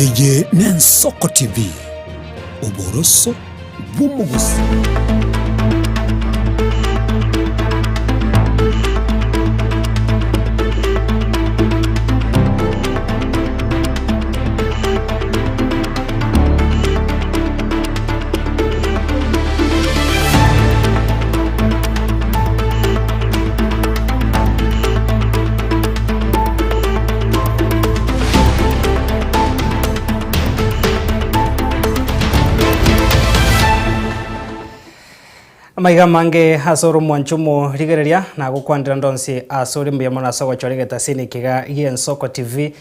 Eye n'Ensoko TV, oboroso bw'omogusi. Amaiga amange ase ore omwancho omorigereria, nagokwanera ndonsi ase ore mbuya mono ase ogochora egetasini ekiga gi'Ensoko TV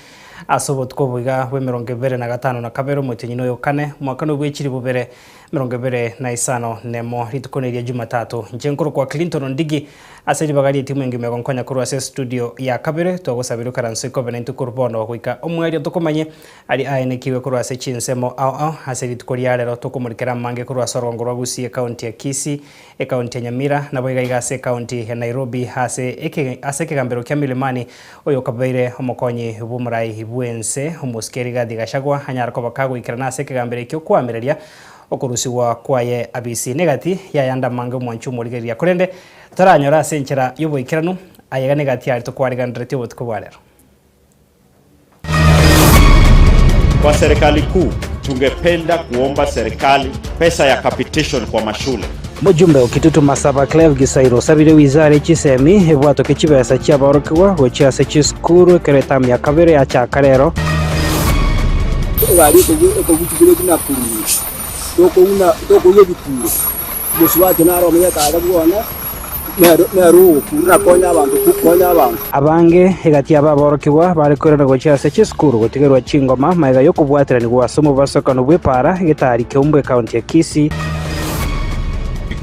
ase obotuko obo iga bw'emerongo ebere na gatano na kabere omotienyi noyo kane, omwaka nobwe chilifu bibere emerongo ebere na isano nemo, rituko neria Jumatatu. Inche nkorokwa Clinton Ondigi, ase ribaga ri'etimu engima egonkonya korwa ase estudio ya kabere, twagosabire okaranse ikobe naintwe korwa bono goika omoerio tokomanye aria aenekigwe korwa ase chinsemo ao ao ase rituko ria rero tokomorikera amange korwa ase orogongo rwa Gusii ecounty ya Kisii, Ecounty ya Nyamira, naboigo iga ase ecounty ya Nairobi ase eke ase ekegambero kia Milimani oyokabeire omokonyi bw'omorai bw'ense omosike Rigathi Gachagua anyare koba kagoikerana ase ekegambero ekio koamereria okorusigwa kwaye abisi negati y'ayande amange omwanchi omorigereria korende toranyore ase enchera y'oboikeranu ayega negati aria tokwariganeretie obotuko bwa rero. Kwa serikali kuu tungependa kuomba serikali pesa ya capitation kwa mashule. Mojumbe o Kitutu Masaba Cleve Gisairo osabire wizara ye chisemi ebwatoke chibesa chi'aborokigwa gochia ase chisukuru ekero etamu ya kabere yachaka rero. Egari ekoguchukire buna kururu, tokouna tokoigwa ebikuro, omosubati naro omenyete are bwone, nere nere ogokura nakonya abanto konya abanto. Abange egati yabo aborokigwa bare koirana gochia ase chisukuru gotigerwa chingoma magega y'okobwateranigwa ase omobasokano bw'epaara getari Keumbu ekaunti ya Kisii.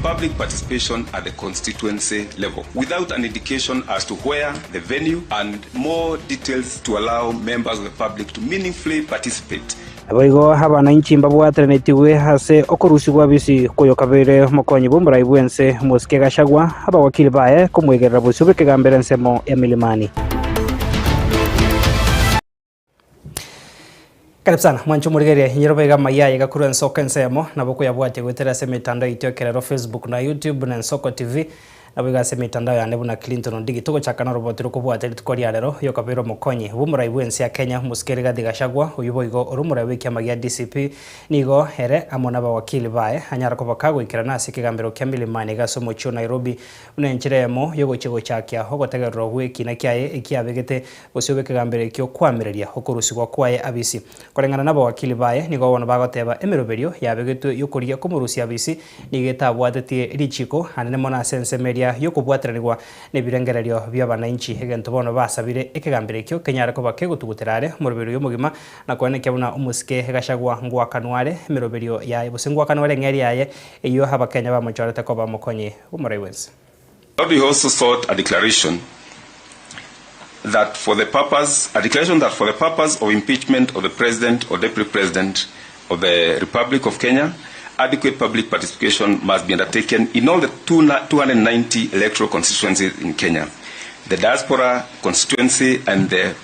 Public participation at the constituency level without an indication as to where, the venue and more details to allow members of the public to meaningfully participate. Naboigo abananchi mbabwateranetigwe ase okorusigwa bisi kw'oyokabeire omokonyi bw'omorai bw'ense, omosike Gachagua, abawakili baye komwegerera bosio bw'ekegambero ensemo ya Milimani. Karibu sana mwanche omorigereria inyeroba iga amaiya aye iga korwa ensoko ensemo nabo okoyabwatia goetera ase emetandao yaito ekerero Facebook na YouTube na Ensoko TV Naboigo ase emetandao yane buna Clinton Ondigi togochaka noroboti rokobwata rituko ria rero yokabeire omokonyi bw'omorai bw'ense ya Kenya Omosike Rigathi Gachagua oyio boigo ore omorai bw'ekiama gia DCP nigo ere amo nabawakili baye anyare koba kagoikerana ase ekegambero kia Milimani iga ase omochie o Nairobi buna enchera eyemo yogochia gochakia ogotegererwa gw'ekina kiaye ekiabegete bosio bw'ekegambero ekio koamereria okorusigwa kwaye abisi. Koreng'ana nabawakili baye nigo bono bagoteba emeroberio yabegetwe y'okorigia komorusia abisi Nigo etabwatetie richiiko anene mono ase ensemo eria y'okobwateranigwa nebirengererio bi'abanainchi, egento bono basabire ekegambero ekio kenyare koba kegotugutera are omoroberio oyo omogima, na koenekia buna omosike Gachagua ngoakanwa are emeroberio yaye gose ngoakanwa are eng'eria yaye eyio Abakenya bamochorete koba omokonyi bw'omorai bw'ense. Lord he also sought a declaration that for the purpose a declaration that for the purpose of impeachment of the President or Deputy President of the Republic of Kenya, adequate public participation must be undertaken in all the 290 electoral constituencies in Kenya, the diaspora constituency and the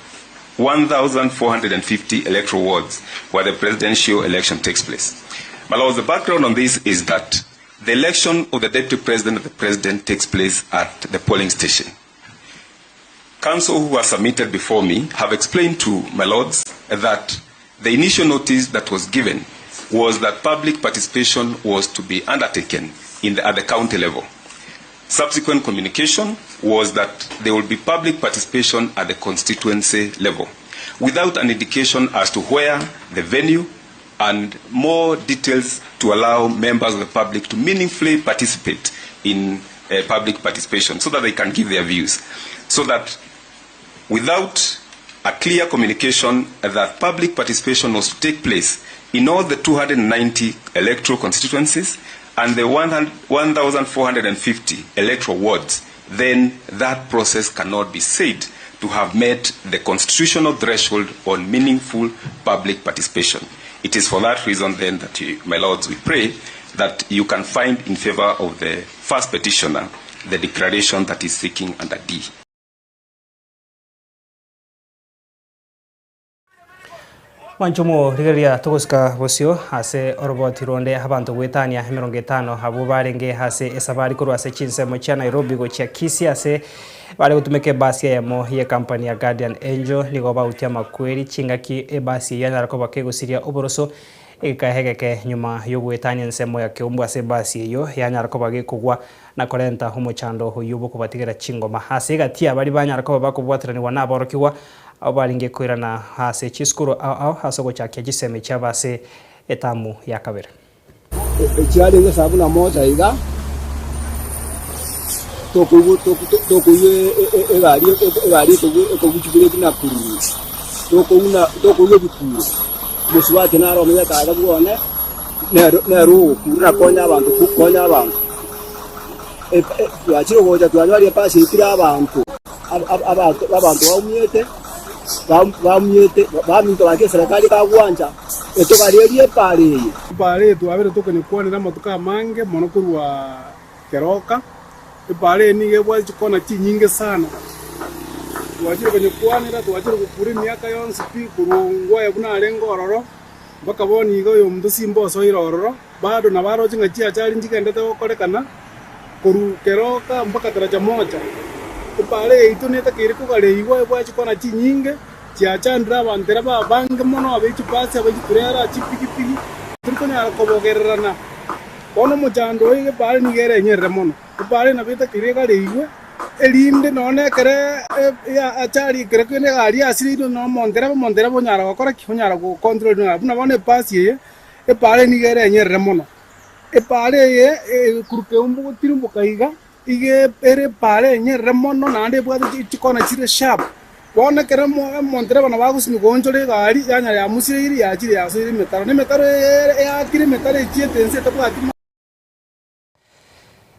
1,450 electoral wards where the presidential election takes place. My lords, the background on this is that the election of the deputy president and the president takes place at the polling station. Counsel who has submitted before me have explained to my lords that the initial notice that was given was that public participation was to be undertaken in the, at the county level. Subsequent communication was that there will be public participation at the constituency level without an indication as to where the venue and more details to allow members of the public to meaningfully participate in uh, public participation so that they can give their views. So that without a clear communication that public participation was to take place in all the 290 electoral constituencies and the 1,450 electoral wards, then that process cannot be said to have met the constitutional threshold on meaningful public participation. It is for that reason then that, you, my lords, we pray that you can find in favor of the first petitioner the declaration that is seeking under D. Mwanche omorigereria togosika bosio ase oroboti ronde abanto goetania emerongo etano abwo barenge ase esabari korwa ase chinsemo chia Nairobi gochia Kisii ase bare gotumeka ebasi eyemo ye company ya Guardian Angel nigo bautia amakweri chingaki ebasi eyio yanyara koba kegosiria oboroso egeka egeke nyuma yogoetania ensemo ya Keumbu ase ebasi eyio yanyara koba gekogwa na korenta omochando oyio bwokobatigera chingoma ase egati ya baria banyara koba bakobwateranigwa naborokigwa Abwo barenge koirana ase chisukuru ao ao ase ogochakia chisemi chiabo ase etamu ya kabere. Echiarenge saa buna moja iga, tokoigwa tokoigwa egari egari ekogwa chibreki na kururu, tokouna tokoigwa ebikuro, omosubati naro omenyete aiga bwone, nere nere ogokura nakonya abanto konya abanto. Twachire gocha twanyorire epasi etire abanto. Abanto baumiete, baumiete, baminto gaki eserekari ekagwancha etogarerie epaara eye. Epaara eye twabere tokonyekwanera amatuko amange mono korwa keroka. Epaara eye nigo ebwate chikona chinyinge sana. Twachire konyekwanera, twachire gokura emiaka yonsi pi korwa ngwaye buna arenge ororo, mpaka bono iga oyomonto simba osoire ororo, bado nabo aroche ng'a chiachari nchigendete gokorekana. Korwa keroka mpaka taracha mocha, epaara yaito netakeire kogareigwa ebwate chikona chinyinge, chiachandire abanto ere abange mono abe chibasi, abe chiturera, chipigipigi, tori konyara kobogererana. Bono omochando oyo epaara nigo ere enyerere mono. Epaara eye nabo etakeire egareigwe, erinde nonya na ekero achari ekero kende egari yasireirwe na omontereba, omontereba onyara gokora ki? Onyara gocontrol buna bono ebasi eye, epaara eye nigo ere enyerere mono. Epaara eye ekorwa keumbu gotirimboka iga, iga ere epaara enyerere mono naende ebwate chikona chire sharp. Bono ekero omontereba nabo agosinywa goonchora egari, yanyara yamoseire yachire yasoire emetaro, na emetaro eye eakire emetaro echiete ense etabwati.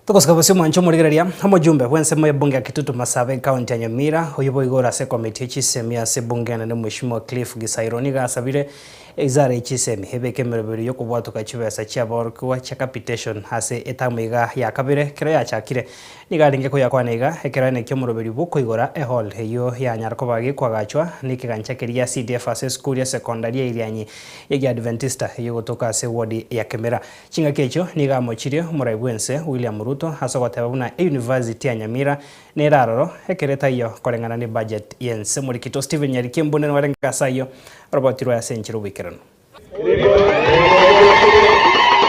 Togosika bosio omwanche omorigereria, omojumbe bw'ensemo y'ebunge ya Kitutu Masaba ecounty ya Nyamira, oyio boigo ore ase ekomiti ye chisemi ase ebunge enene Mheshimiwa Cliff Gisairo nigo asabire Eizara ye chisemi ebeke emeroberio y'okobwatoka chibesa chi'aborokigwa chia capitation ase etamu iga ya kabere ekero yachakire. Nigo arenge koyakwana iga ekero aenekia omoroberio bw'okoigora ehall eyio yanyara koba gekoagachwa nekegancha keria CDF ase esukuru ya sekondari ya Irianyi y'Egiadventista eyio egotoka ase ewodi ya Kemera. Chingaki echio nigo amochirie omorai bw'ense William Ruto ase ogoteba buna eyunivasiti ya Nyamira nere aroro ekero etaiyo koreng'ana ne budget y'ense. Omorikito Stephen Nyariki Embunde nigo arenge ase ayio Oroboti rwaye ase enchera oboikeranu.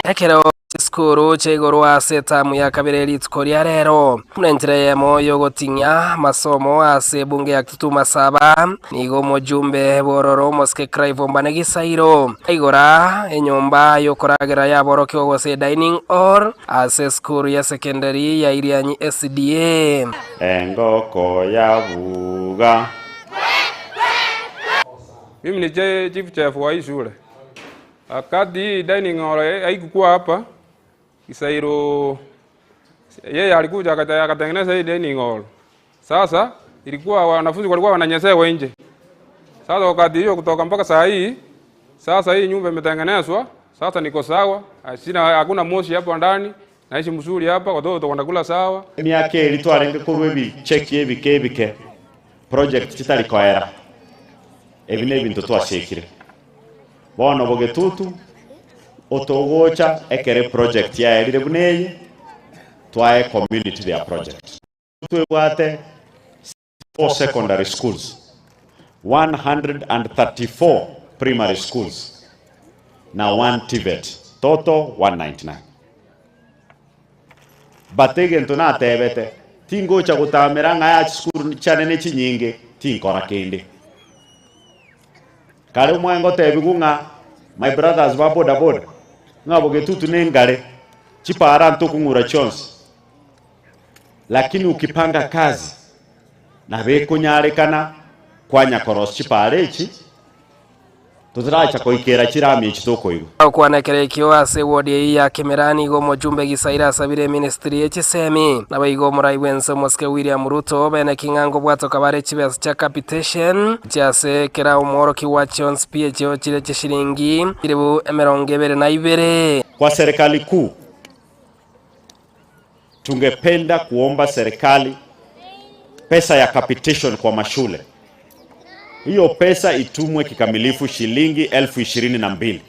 Ekero chisukuru chiaigorwa ase etamu ya kabere rituko ria rero, buna enchera eyemo y'ogoting'ia amasomo ase ebunge ya Kitutu Masaba, nigo omojumbe bw'ororo omosike Clive Ombane Gisairo aigora enyomba y'okoragera y'aborokigwa gose dining hall ase esukuru ya sekendari ya Irianyi SDA. Engoko yabuga. Mimi ni chief chef wa hii shule. Wakati hii dining hall haikukuwa hapa, Kisairo yeye alikuja akatengeneza hii dining hall. Sasa ilikuwa wanafunzi walikuwa wananyesewa nje. Sasa wakati hiyo kutoka mpaka saa hii, sasa hii nyumba imetengenezwa, sasa niko sawa, sina hakuna moshi hapo ndani, naishi mzuri hapa, watoto wanakula sawa. Emiaka eria twarenge korwa ebicheki ebike ebike, project chitari koera, ebi nebinto twasiekire. Bono bogetutu, otogocha ekero eproject yaerire buna eye, twae community their project. Twebwate 4 secondary schools, 134 primary schools na 1 TVET, total 199. But egento natebete, tingocha gotamera ng'a ya chisukuru chiane ne chinyinge, tinkora kende. Kare omwaye ngotebigwa ng'a my brothers ba boda boda, ng'a bogetutu nengare, chipara ntokong'ura chionsi. Lakini ukipanga kazi nabo ekonyarekana kwanya korosia chipara echi totaracha koikera chirami echi tokoigwa. Gokwana ekero ekio ase ewodi eyio ya Kemera nigo omojumbe Gisaira asabire eministry ye chisemi naboigo omorai bwense omosike William Ruto bene king'a ngobwatoka bare chibesa chia capitation chiase kera omworokigwa chionsi pi echio chire chishilingi chilibu 22. Kwa serikali kuu Tungependa kuomba serikali pesa ya capitation kwa mashule. Hiyo pesa itumwe kikamilifu shilingi elfu ishirini na mbili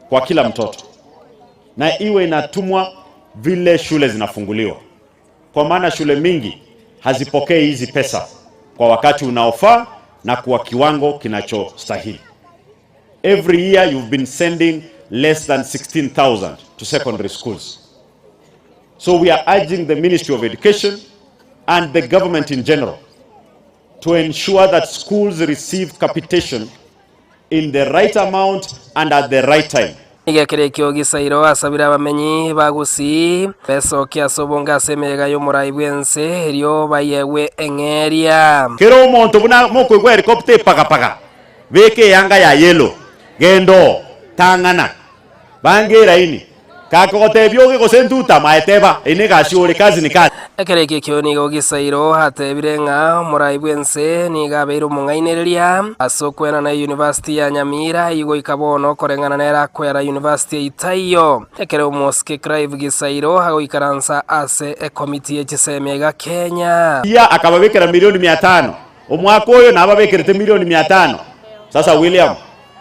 kwa kila mtoto, na iwe inatumwa vile shule zinafunguliwa, kwa maana shule mingi hazipokei hizi pesa kwa wakati unaofaa na kwa kiwango kinachostahili. Every year you've been sending less than 16,000 to secondary schools. So we are urging the Ministry of Education and the government in general to ensure that schools receive capitation in the right amount and at the right time. Nigo ekero ekio Gisairo asabire abamenyi ba Gusii besokie ase obonge ase emeyega y'omorai bw'ense, erio bayegwe eng'eria. Kera omonto buna mokoigwa helicopter epagapaga, beka eyanga ya yellow, genda oo, tang'ana, banga eraini, Gakogotebia oge gose ntuta, maye teba, Eye negasi ore, kazi ni kazi. Ekero ekio ekio nigo Gisairo atebire ng'a omorai bw'ense nigo abeire omong'ainereria ase okwenana eyunivasiti ya Nyamira eyio goika bono koreng'ana nere akwera yunivasiti eyio taiyo. Ekero omosike Clive Gisairo agoikaransa ase ekomiti ye chisemi aiga Kenya. Iya akababekera milioni mia tano. Omwaka oyo nababekerete milioni mia tano. Sasa William,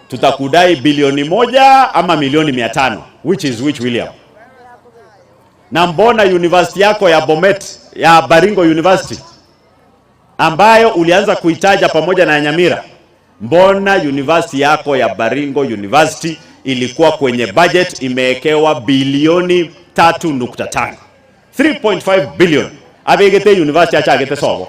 Tutakudai bilioni moja ama milioni mia tano which is which William? Na mbona university yako ya Bomet ya Baringo University ambayo ulianza kuitaja pamoja na Nyamira, mbona university yako ya Baringo University ilikuwa kwenye budget imewekewa bilioni 3.5 3.5 billion abegete university achagete sobo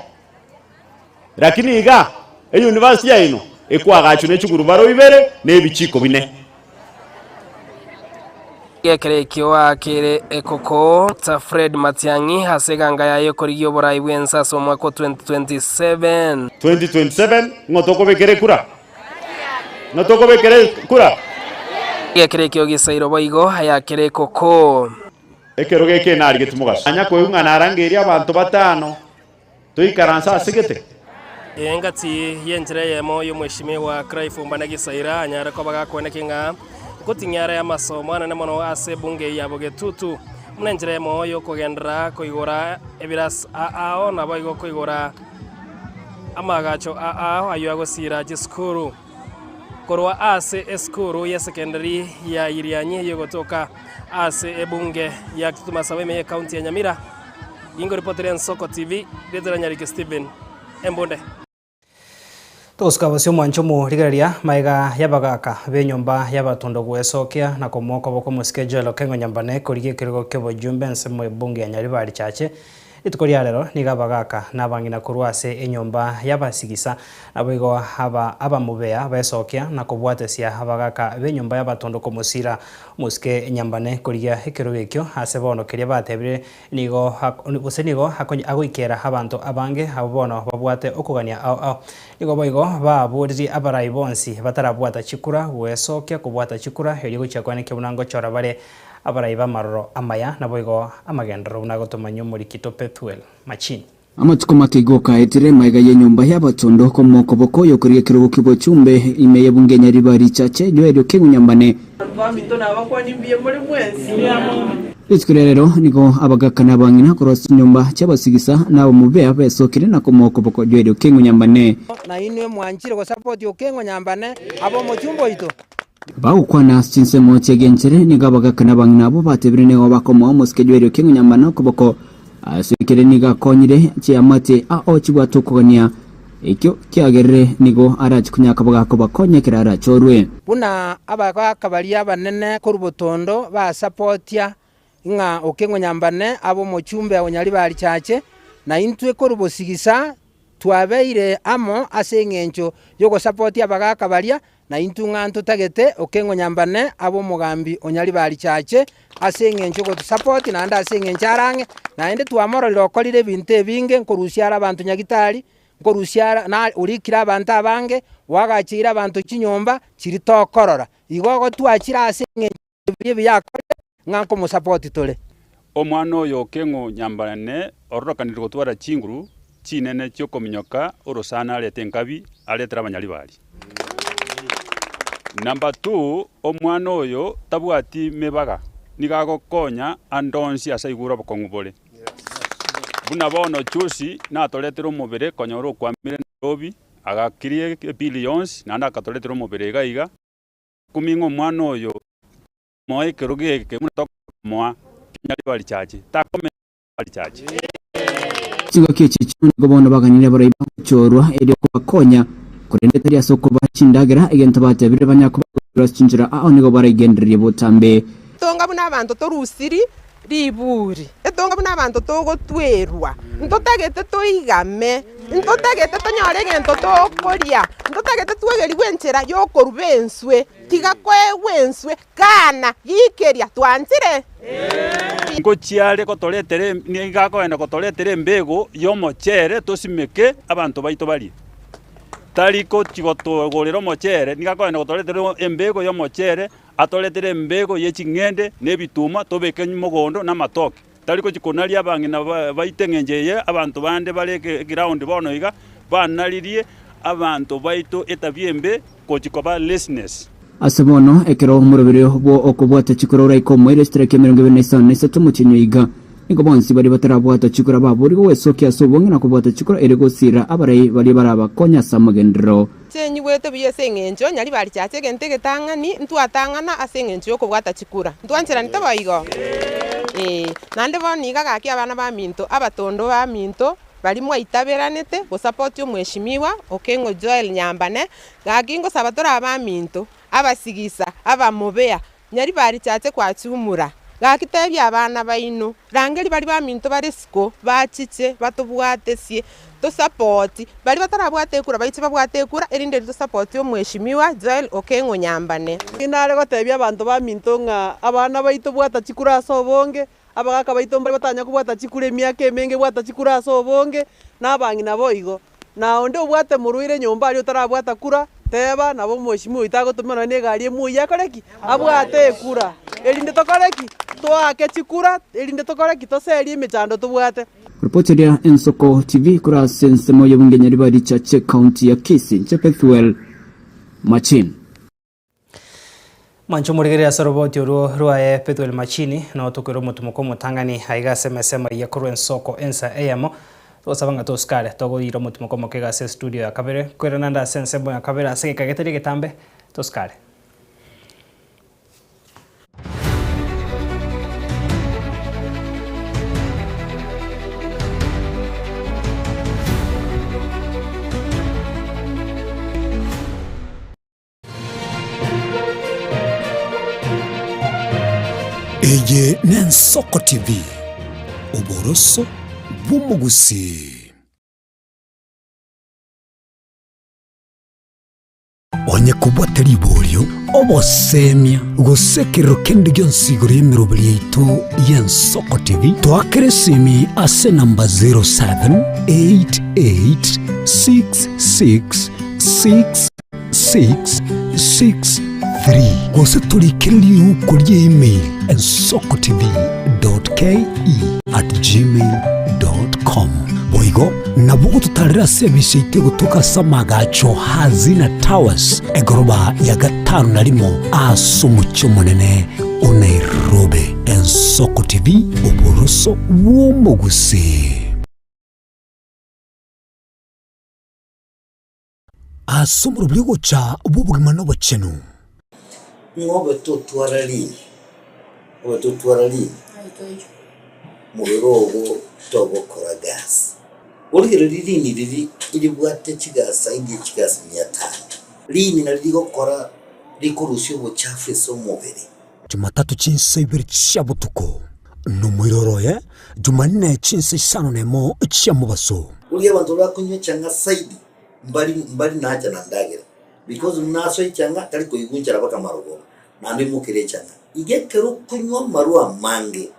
Lakini iga, eyunivasiti yaino ekoagachwa ne chigurubaro ibere na ebichiko bine. Ekero ekio aakire ekoko ta Fred Matiang'i ase eganga yaye okorigia oborai bw'ense ase omwaka o 2027. 2027 ng'o tokobekera ekura? Ng'o tokobekera ekura? Ekero ekio gisairwe boigo ayakire ekoko. Ekero geke narigetie mogaso. Anya koigwa ng'a narangeirie abanto batano. Toikaranse ase gete. Engati y'enchera eyemo y'omweshimiwa Clive Mbane Gisaira anyare koba gakweneki ng'a nkoting'ia are amasomo anene mono ase ebunge ya Bogetutu buna enchera eyemo y'okogenderera koigora ebirasi ao naboigo koigora amaagacho ao ayio agosiira chisukuru. Korwa ase esukuru y'esekendari ya Irianyi eyio egotoka ase ebunge ya Kitutu Masaba ime y'ecounty ya Nyamira, Ningoripoteria Ensoko TV, rieta ria Nyariki Stephen Embunde. Togosuka bosio omwanche omorigereria magega y'abagaaka b'enyomba y'abatondo gwesokia na komoa okoboko omosike Joel Okengo Nyambane korigia ekerogo ki'obojumbe ensemo y'ebunge ya Nyaribari Chache Rituko ria rero nigo abagaaka na abang'ina korwa ase enyomba y'abasigisa, naboigo aba abamobea besokia na kobwatesia abagaaka b'enyomba y'abatondo komosira omosike nyambane korigia ekerogo ekio ase bono keria batebire nigo gose nigo agoikera abanto abange abwo bono babwate okogania ao ao. Nigo boigo baaboririe abarai bonsi batarabwata chikura gwesokia kobwata chikura erio gochia koenekia buna ngochora bare Abarai b'amaroro amaya naboigo amagenderero buna agotomanyia omorikito Pethuel Machini. Amatuko make igo kaetire magega y'enyomba y'abatondo komoa okoboko oyokorigia ekerogo ki'obochumbe ime y'ebunge Nyariba Richache Joel Okeng'u Nyambane. Abanto baminto nabakwani mbuya more mwensi. Rituko ria rero nigo abagaka na abang'ina korwa ase chinyomba chi'abasigisa na abamobea besokire na komoa okoboko Joel Okeng'u Nyambane. Na inwe mwanchire gosapoti Okeng'u Nyambane abe omochumba oito. Bagokwana ase chinsemo chi'egenchere, nigo abagaka na abang'ina abwo batebire nigo bakomoa omosike Joeli okeng'unyama na okoboko ase ekere nigo akonyire chiamate ao chibwate okogania ekio kiagerire nigo arache konyaka bagakobakonya ekero arachorwe. Buna abagaaka baria abanene korwa botondo basapotia ng'a okeng'unyambane abe omochumbe o Nyaribari Chache, na intwe korwa bosigisa twabeire amo ase engencho y'ogosapotia abagaaka baria Na intwe ng'a ntotagete okeng'onyambane abe omogambi o Nyaribari Chache ase eng'encho ogotusapoti naende ase eng'encho are ang'e, naende twamororire okorire ebinto ebinge nkorusia are abanto Nyagitari, nkorusia are na orikire abanto abange, oagacheire abanto chinyomba chiria tokorora. Igo ogotwachire ase eng'encho ebi ebiya akorire ng'a nkomosapoti tore. Omwana oyo okeng'o nyambane ororokanire gotwara chinguru chinene chiokominyoka orosana arete enkabi aretere abanyaribari. Number two, omwana oyo tabwati mebaga, nigo agokonya ande onsi ase aigure obokong'u bore. Buna bono juzi natoretere omobere konyora okwamire Nairobi. Agakiria ebili yonsi, naende akatoretera omobere iga iga, Kumi ng'a omwana oyo moe ekerogo eke buna tokomoa kinyaribari chache, takomenya ribari chache. Chingaki echi chionsi nigo bono baganire abarai bagochorwa erio kobakonya, korende tari ase okobaa chindagera, egento batebire banyare kobagochora ase chinchera ao nigo baraigendererie botambe. Tonga buna abanto torusiri riburi, etonga buna abanto togotwerwa, ntotagete toigame, ntotagete tonyore egento tokoria, ntotagete twegerigwe enchera yokoruba enswe, tiga koegwa enswe, kana, gikeria, twanchire? Ngochiare gotoretera nigo akogenda gotoretera embego y'omochere tosimeke abanto baito barie. Tari gochi gotogorera omochere, nigo akogenda gotoretera embego y'omochere Atoretere embego ye ching'ende na ebituma tobeke mogondo na amatoke. Tari gochia konaria abang'ina baito eng'encho eye, abanto bande bare eground bono iga, banaririe abanto baito etabia embe gochia koba laziness. Ase bono, ekero omoroberio bw'okobwata chikura oraike omoerio chitariki 25 omotienyi oyo iga, nigo bonsi baria batarabwata chikura baborigwe gwesokia ase obong'e na kobwata chikura erio gosiira abarai baria barabakonye ase amagenderero. Chenyigwete buya ase engencho nyaribari chiacha egento egetang'ani, ntwatang'ana ase engencho y'okobwata chikura. Ntwancheranete boigo? Ee. Naende bono iga gaki abana baminto, abatondo baminto, baria mwaitaberanete gosapoti omweshimiwa Okeng'o Joel Nyambane, gaki ngosaba tore abaminto, abasigisa, abamobea, Nyaribari chiache kwachumura, gaki tebia abana baino, rangeria baria baminto bare isiko, bachiche, batobwatesie, tosapoti, baria batarabwate ekura baiche babwate ekura, erinde erio tosapoti omweshimiwa Joel Okeng'o Nyambane. Nare gotebia abanto baminto ng'a abana baito bwata chikura ase obonge, abagaka baito mbare batanya kobwata chikura emiaka emenge bwata chikura ase obonge, na abang'ina boigo. Na onde obwate morwaire nyomba aria otarabwata kura, teba, nabo omweshimiwa oito agotomera nonya negari emoyio akore ki? Abwate ekura, erinde tokore ki? Toake chikura, erinde tokore ki? Toserie emechando tobwate. Ripoti eria Ensoko TV korwa ase ensemo y'obongenyeri bwa Richache County ya Kisii, inche Bethuel Machin. Mwanche omorigererie ase oroboti orwo rwaye Pethuel Machini, nao tokoira omotumoko omotang'ani aiga ase emesa emaiya korwa ensoko ensa eyemo. Togosaba ng'a tosikare togoira omotumoko omoke iga ase estudio ya kabere, koirana naende ase ensemo ya kabere ase egeka getari egetambe, tosikare. Eye n'Ensoko TV, oboroso bw'omogusii. Onye kobwate riborio, obosemia, gose ekerero kende gionsi igoro y'emeroberi yaito y'Ensoko TV, toakere esimi ase enamba 078866 663 gose torikere riuko rie email ensokotv.ke@gmail.com. Boigo nabo ogototarera ase ebise yaito egotoka ase amagacho Hazina Towers egoroba ya gatano na rimo ase omochie omonene o Nairobi. Ensoko TV, oboroso bw'omogusii. Ase omorobio ogocha bw'obogima na obochenu. Ng'a obe totwara rini, obe totwara rini, mobere ogo togokora gasi. Origererie rini riria ribwate chigasi zaidi ya chigasi mia tano. Rini nario rigokora rikorusia obochafu ase omobere. Jumatatu chinsa ibere chia botuko, nomoiroro oye Jumanne chinsa isano nemo chia mobaso. Riria abanto bakonywa echang'a zaidi mbari mbari nacha na ndagera because buna asoa echang'a tari koigwa enchara mpaka marogoba naende oimokere echang'a. Iga ekero okonywa amarwa amange.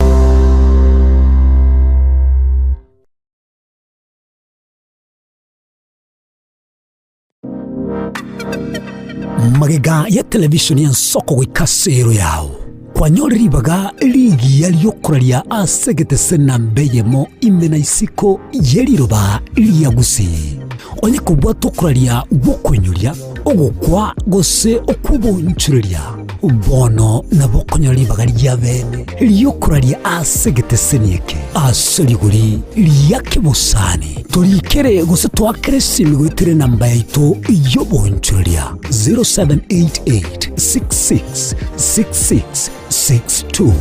Magega ya televisheni y'ensoko goika ase ero yao, kwanyore ribaga rigiya riokoraria ase egetese namba eyemo ime na isiko ye riroba ria Gusii. Onye kobwate okoraria gw'okoinyoria, ogokwa gose okw'obonchoreria. Bono nabo okonyora ribaga ri'abeene ri'okoraria ase egeteseni eke ase rigori ria kebosani. Torikere gose toakere esimi goetera enamba yaito y'oboonchoreria 0788 66 66 62.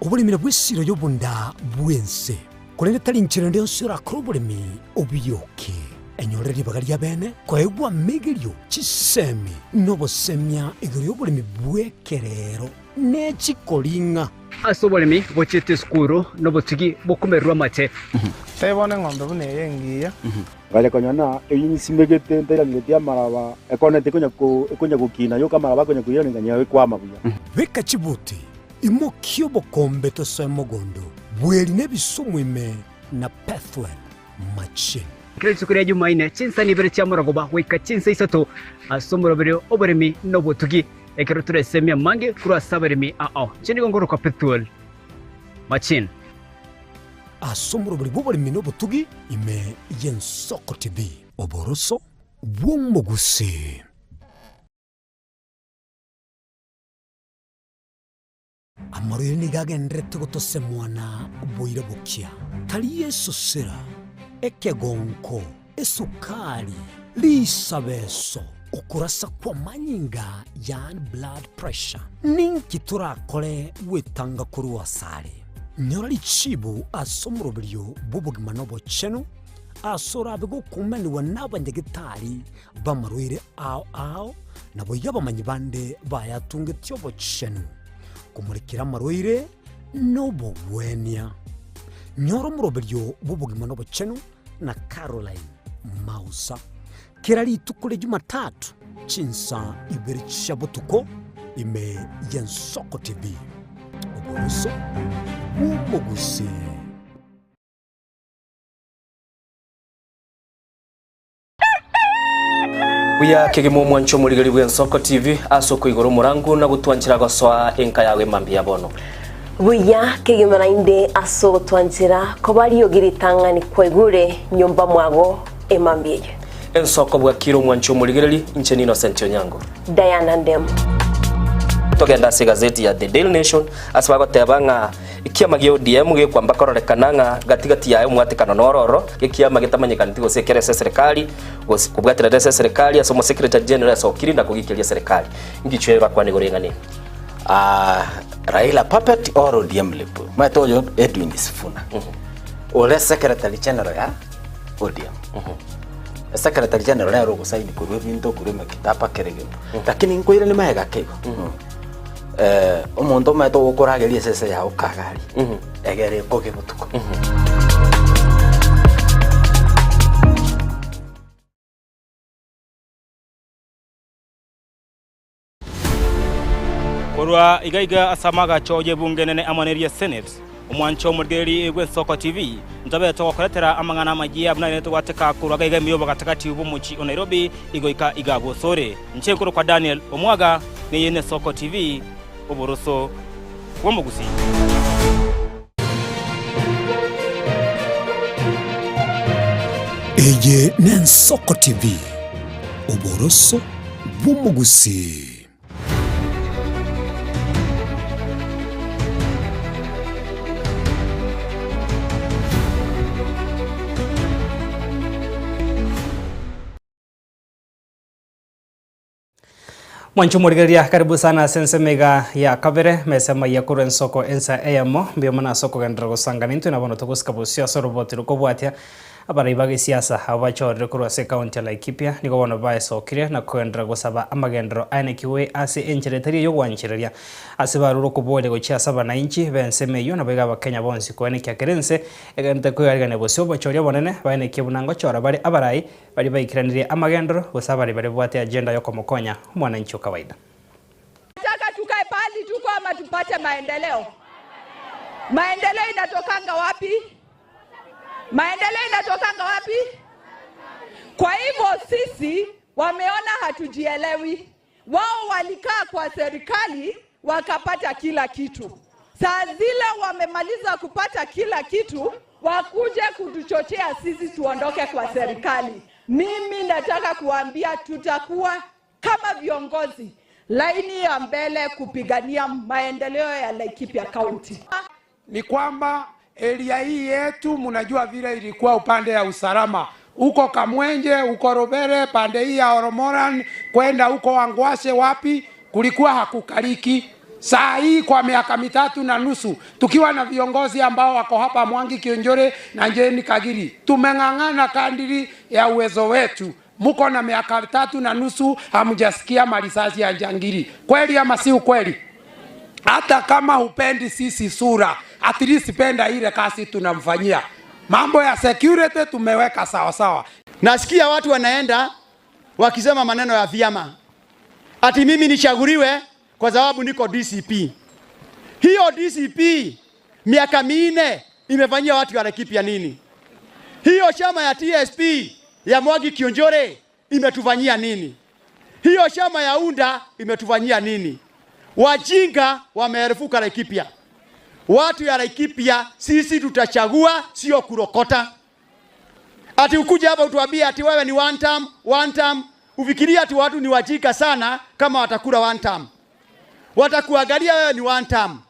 Oboremi nabwo esiro y'obonda bw'ense, korende tari nchera ende yonsi orakore oboremi obioke. Enyorere ribaga ri'abeene koegwa amegerio, chisemi, na obosemia igoro y'oboremi bw'ekerero ne chikoring'a. Ase oboremi bochiete esukuru nobotugi bokomererwa amache. Tari bono eng'ombe buna eye engiya. Ngacha konyora ng'a eyio nsimegete ntairaneretie amaraba, ekona tekonya ko ekonya gokina yoka amaraba akonya koirana ng'a ekwama buya. Beka chibuti, imokia obokombe tosoe mogondo, bweri na ebisumu ime na Pethuel machine. Kera rituko ria Jumaine, chinsani ibere chia morogoba goika chinsa isato ase omoroberio oboremi na obotugi, ekero toresemie amange korwa ase abaremi ao. Inche nigo nkorokwa Pethuel Machine. Ase omoroberi bw'oboremi na obotugi ime y'Ensoko TV. Oboroso bw'omogusii. Amarwaire nigo agendererete gotosemwana boira bokia. Tari esosera, ekegonko, esukari, risabeso, okorasa kw'amanyinga yaani blood pressure. Ninki torakore gwetanga korwa asare? Nyora richibu ase omoroberio bw'obogima na obochenu, ase orabe gokumanigwa n'abanyagetari b'amarwaire ao ao, naboigo abamanyi bande bayatungetie obochenu, komorekera amarwaire nobogwenia. Nyora omoroberio bw'obogima na obochenu na Caroline Mausa, kera rituko ria Jumatatu chinsa ibere chia botuko ime y'Ensoko TV. Oboroso bw'omogusii. Buya kegima omwancho omorigeri bw'Ensoko TV ase okoigora omorangu na gotwanchera gosoa enka yago emambia ya bono. Buya kegima naende ase ogotwanchera koba riogi ritang'ani kwaigure nyomba mwago emambia eye. Ensoko bwakire omwancho omorigereri, inche n'Innocent Onyango. Diana Ndemo. Togende ase egazeti ya The Daily Nation ase bagoteba ng'a Ekiama gia ODM gekwamba kororekana ng'a gati gati yaye omwatekano noro ororo, ekiama getamanyekaneti gose ekere ase eserekari, gose kobwaterera ase eserekari ase omosecretary general ase okiri na kogikeria eserekari. Ngichwe bakwane igoro eng'ana eye. Ah, Raila puppet or ODM lip. Omanyete oyo Edwin Sifuna. Ore secretary general ya ODM. Secretary general nere ogosaini korwa ebinto korwa emekitaba kera egento. Lakini nkoiranie magega ake igo. Omonto omanyete ogokorageria esese yao kagari, egere ekoge botuko. Korwa iga iga ase amagacho y'ebunge enene amo neria Senate, omwancho omorigereria bw'Ensoko TV, ntobe togokoretera amang'ana amayia buna rende togwateka korwa iga iga ime y'obogatagati bw'omochie o Nairobi igoika iga bosore. Inche nkorokwa Daniel Omwaga, neye n'Esoko TV, oboroso bw'omogusii. Eye n'Ensoko TV, oboroso bw'omogusii. Mwanche omorigereria karibu sana ase ensemo iga ya kabere mesa maiya korwa ensoko ensa eyemo mbuya mono ase okogenderera gosangana intwe na bono togosika bosio ase oroboti rokobwatia abarai ba gesiasa abwo bachorire korwa ase ekaunti ya Laikipia nigo bono baesokire na kogenderera gosaba amagenderero aenekiwe ase enchera etari eyogwanchereria ase barure okoboria gochia ase abanainchi b'ensemo eyio naboigo abakenya bonsi koenekia kera ense egenderete koearigania bosio obochori obonene baenekie buna ngochora bare abarai Baria baikeranirie amagendero, gose abaria baria babwate agenda y'okomokonya omwananchi o kawaida. Nataka tukae pahali tuko ama tupate maendeleo? Maendeleo inatokanga wapi? Maendeleo inatokanga wapi? Kwa hivyo sisi wameona hatujielewi. Wao walikaa kwa serikali wakapata kila kitu. Saa zile wamemaliza kupata kila kitu, wakuje kutuchochea sisi tuondoke kwa serikali. Mimi nataka kuambia tutakuwa kama viongozi laini ya mbele kupigania maendeleo ya Laikipia County. Ni kwamba area hii yetu mnajua vile ilikuwa upande ya usalama huko Kamwenje, huko Robere, pande hii ya Oromoran kwenda huko Wangwashe, wapi kulikuwa hakukaliki. Saa hii kwa miaka 3.5 tukiwa na viongozi ambao wako hapa Mwangi Kiunjuri na Jane Kagiri, tumeng'ang'ana kadiri ya uwezo wetu. Muko na miaka 3.5 hamjasikia marisasi ya jangili, kweli ama si ukweli? Hata kama hupendi sisi sura, at least penda ile kazi tunamfanyia. Mambo ya security tumeweka sawa sawa. Nasikia watu wanaenda wakisema maneno ya vyama, ati mimi nichaguliwe kwa sababu niko DCP. Hiyo DCP miaka 4 imefanyia watu wa Laikipia nini? Hiyo chama ya TSP ya Mwangi Kiunjuri imetufanyia nini? Hiyo chama ya UNDA imetufanyia nini? Wajinga wameerefuka Laikipia. Watu ya Laikipia sisi tutachagua, sio kurokota. Ati ukuja hapa utuambie ati wewe ni one term, one term. Ufikiria ati watu ni wajinga sana kama watakula one term. Watakuangalia wewe ni one term.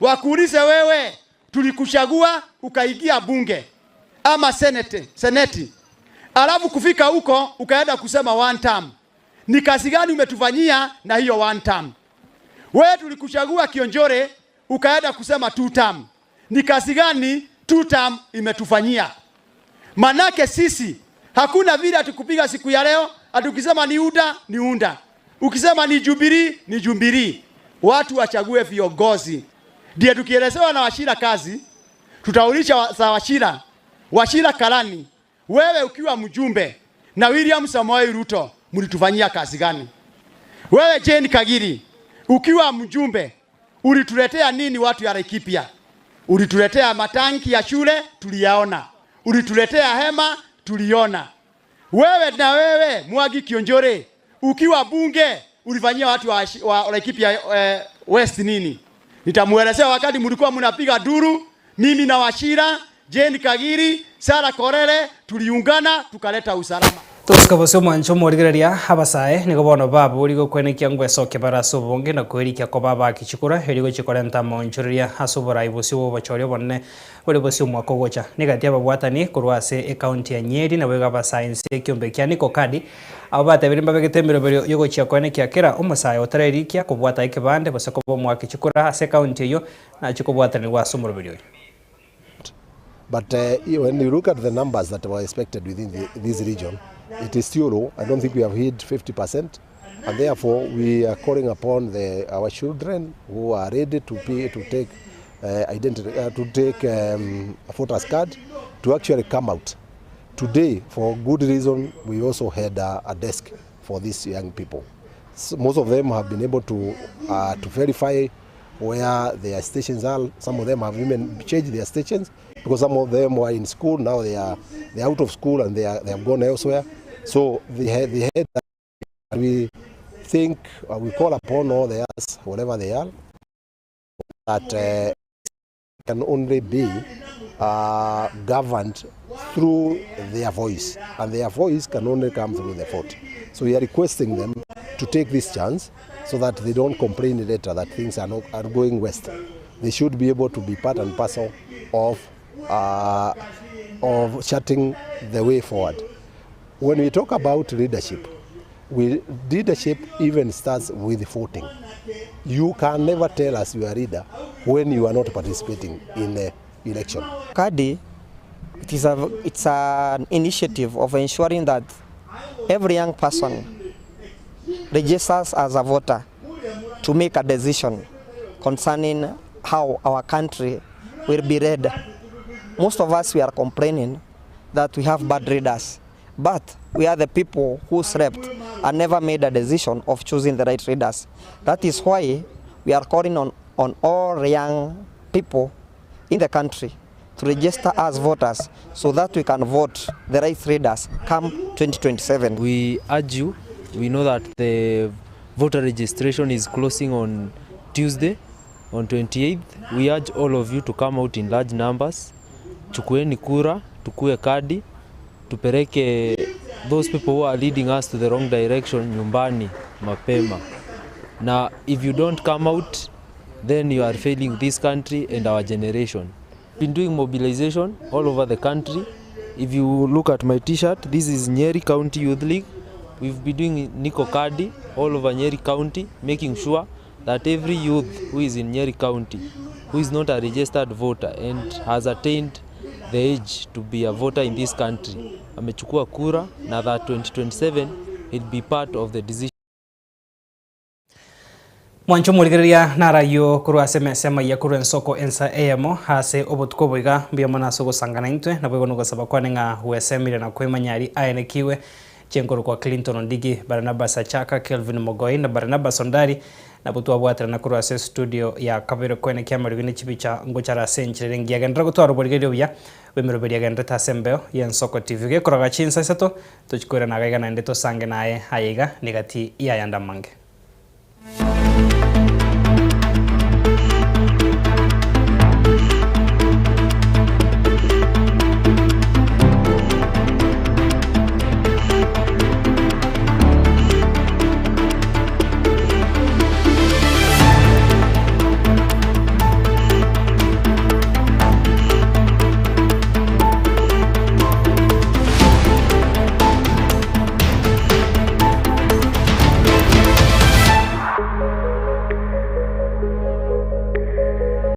Wakuulize wewe, tulikuchagua ukaingia bunge ama seneti. Alafu kufika huko ukaenda kusema one term. Ni kazi gani umetufanyia na hiyo one term? Wewe tulikuchagua Kiunjuri ukaenda kusema two term. Ni kazi gani two term imetufanyia? Manake sisi hakuna vile atukupiga siku ya leo, atukisema ni UDA ni UDA, ukisema ni Jubilee ni Jubilee. Watu wachague viongozi. Ndiye tukielezewa na Wachira kazi, tutaulisha za Wachira. Wachira Karani, wewe ukiwa mjumbe na William Samoei Ruto mlitufanyia kazi gani? Wewe Jane Kagiri ukiwa mjumbe ulituletea nini watu ya Laikipia? Ulituletea matanki ya shule tuliyaona, ulituletea hema tuliona. Wewe na wewe Mwangi Kiunjuri ukiwa bunge ulifanyia watu wa Laikipia West nini? Nitamuelezea wakati mlikuwa mnapiga duru, mimi na Wachira, Jane Kagiri, Sarah Korere tuliungana tukaleta usalama. Tosika bose omwancho omorigereria abasae nigo bono babori gokwenekia ngwesokia bare ase obonge na koerikia koba abakichikura erio gochikorenta amaonchoreria ase oborai bosio bwa obochori obonene bore bosio omwaka ogocha. Nigati ababwatani korwa ase ecounty ya Nyeri nabo iga abasae nse ekiombe kia Niko Kadi abo batebire mbabegete emeroberio yogochia koenekia kera omosae otarerikia kobwata ekebande gose koba omwakichikura ase ecounty eyio nachie kobwatanigwa ase omoroberio oyo. But when you look at the numbers that were expected within this region, it is still low. I don't think we have hit 50%. And therefore, we are calling upon our children who are ready to pay, to take, identity, to take a voter's card, to actually come out. Today, for good reason, we also had a desk for these young people. So most of them have been able to verify where their stations are. Some of them have even changed their stations because some of them were in school, now they are out of school and they have gone elsewhere. So they had that. We think, we call upon all the others, whatever they are, that can only be governed through their voice, and their voice can only come through the vote. So we are requesting them to take this chance so that they don't complain later that things are not are going west. They should be able to be part and parcel of charting the way forward. When we talk about leadership, leadership even starts with voting. You can never tell us you are a leader when you are not participating in the election. Kadi, it's an initiative of ensuring that every young person registers as a voter to make a decision concerning how our country will be led. Most of us, we are complaining that we have bad leaders, but we are the people who slept and never made a decision of choosing the right leaders. That is why we are calling on all young people in the country to register as voters so that we can vote the right leaders come 2027. We urge you, we know that the Voter registration is closing on Tuesday on 28th. We urge all of you to come out in large numbers. Chukueni kura, tukue kadi, tupeleke those people who are leading us to the wrong direction nyumbani mapema. Na if you don't come out, then you are failing this country and our generation. Been doing mobilization all over the country. If you look at my t-shirt, this is Nyeri County Youth League. We've been doing Niko Kadi all over Nyeri County, making sure that every youth who is in Nyeri County, who is not a registered voter and has attained the age to be a voter in this country, amechukua kura na that 2027 he'll be part of the decision. Mwanche omorigereria narayio korwa ase emesa amaiya korwa ensoko ensa eyemo ase obotuko obo iga, mbuya mono ase ogosangana intwe, naboigo nogosaba kwane ng'a gwesemire na kwemanya aria aenekigwe Chenkorokwa Clinton Ondigi, Barnabas Achaka, Kelvin Mogoi na Barnabas Ondari nabwo twabwaterana korwa ase estudio ya kabere koenekia amariogi ne chibicha ngochara ase enchera ere engiya. Genderera gotwara oborigereria obuya bw'emeroberi egendererete ase embeo y'Ensoko TV. Gekoraga chinsa isato tochi koirana iga iga naende tosange naye aye iga negati y'ayande amange.